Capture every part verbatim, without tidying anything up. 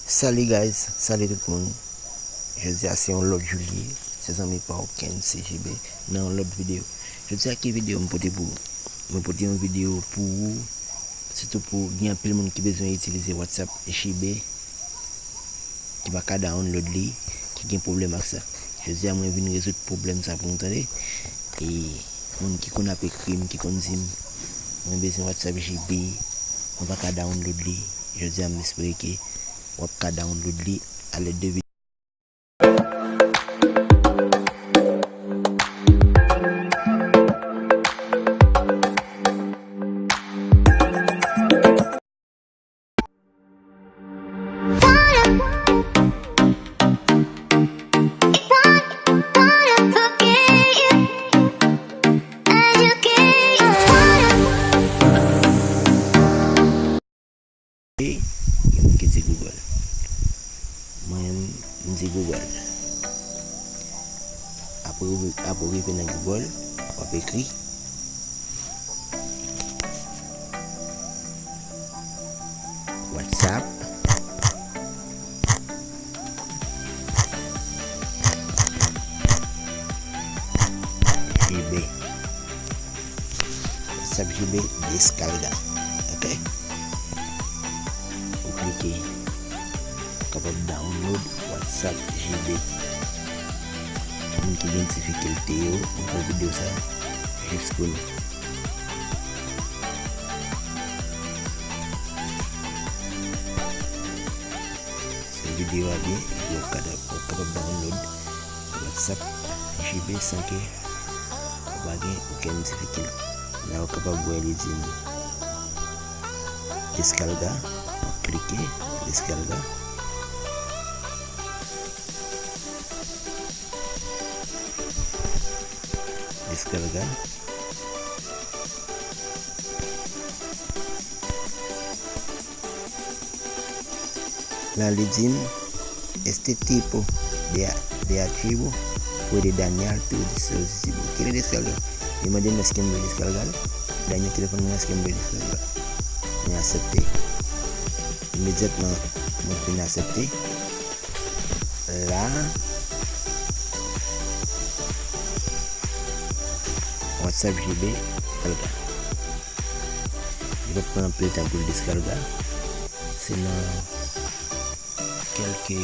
Salut guys, salut tout moun. Jodi a se yon lòt jou li ye. Se zanmi pa w Ken C G B nan yon lòt videyo. Jodi a ki videyo m pote pou ou? Mwen pote yon videyo pou ou, sitou pou gen anpil moun ki bezwen itilize WhatsApp J B, ki pa ka download li, ki gen pwoblèm ak sa. Jodi a mwen vin rezoud pwoblèm sa pou nou tande. E moun ki konn ap ekri m, ki konn di m, mwen bezwen WhatsApp J B, mwen pa ka download li. Jodi a m espere ke w ap ka download li alèd de videyo. E gen moun ki di Google. Mwen menm, m di Google. Apre ou, apre ou rive nan Google, w ap ekri WhatsApp J B. WhatsApp J B descarga. Ok? Ou klike, ou kapab download WhatsApp J B. Pou moun ki gen difikilte yo, mwen fè videyo sa jis pou nou. Se videyo a byen, epi w ap kapab, w ap kapab download WhatsApp J B san ke ou pa gen okenn difikilte. La w ap kapab wè li di nou descarga, w ap klike descarga. Descarga. La li di m, este tipo de, de archivo puede dañar tu dispositivo. Quiere descargar. Li mande m èske m vle deskarga l. Dènye telefòn mwen, èske m vle deskarga l. Mwen aksepte. Imedyatman, mwen fin aksepte. La, WhatsApp J B deskarga. Li pa pran anpil tan pou l deskarga. Se nan kèlke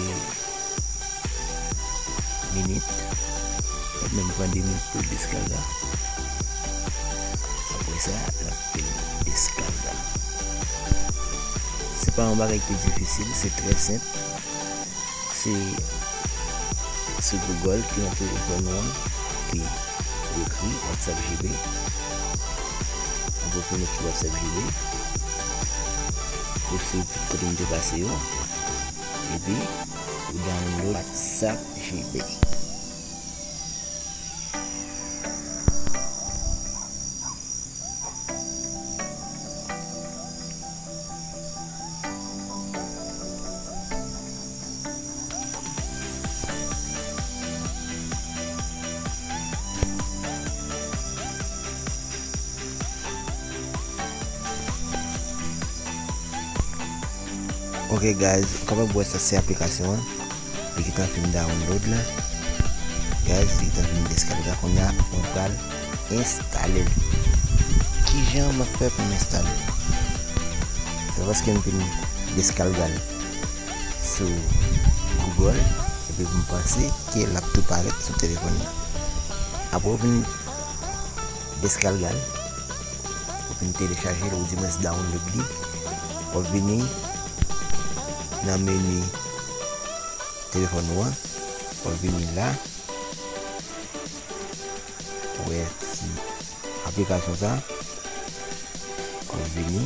minit. Li pa menm pran de minit pou l deskarga. Apre sa, l ap fin deskarga. Se pa yon bagay ki difisil, se trè senp. Se sou Google ki nan telefòn ou an, ki ou ekri WhatsApp J B. Apre w fin ekri WhatsApp J B, ou swiv tout kote m te pase yo. Epi, ou download WhatsApp J B. Ok guys, ou kapab wè sa se aplikasyon an. Li gentan fin download la. Guys, li gentan fin deskarga. Kounye a, mwen pral enstale l. Kijan m ap fè pou m enstale l? Se paske m fin deskarga l sou Google, epi m panse ke l ap tou parèt sou telefòn nan. Apre w fin deskarga l, ou fin telechaje l, ou di mwen download li, w ap vini nan meni telefòn ou an, w ap vini la, ou wè ti aplikasyon sa, w ap vini,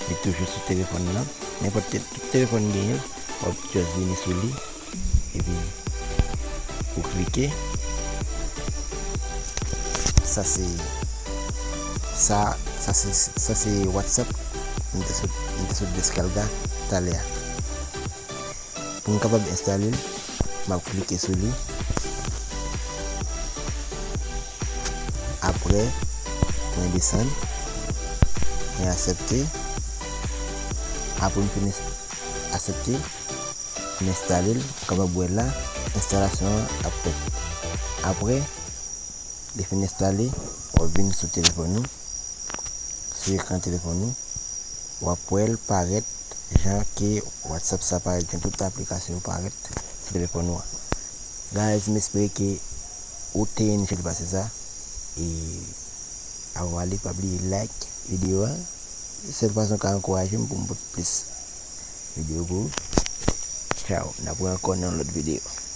li toujou sou telefòn nan, nenpòt te-, tout telefòn genyen, w ap just vini sou li, epi ou klike. Sa se, sa, sa se, sa se WhatsApp m te sot, m te sot deskarga talè a. Pou m kapab enstale l, m ap klike sou li. Apre, mwen desann, mwen aksepte. Apre m fin aksepte, Fin enstale l, ou kapab wè la, enstalasyon an ap fèt. Apre li fin enstale, w ap vin sou telefòn ou, sou ekran telefòn ou, w ap wè l parèt jan ke WhatsApp sa parèt, jan tout aplikasyon yo parèt sou telefòn ou an. Guys, m espere ke ou te enjoy pase sa. E avan m ale, pa bliye like videyo a. Sèl fason ka ankouraje m pou m pote plis videyo pou ou. Ciao, n ap wè ankò nan lòt videyo.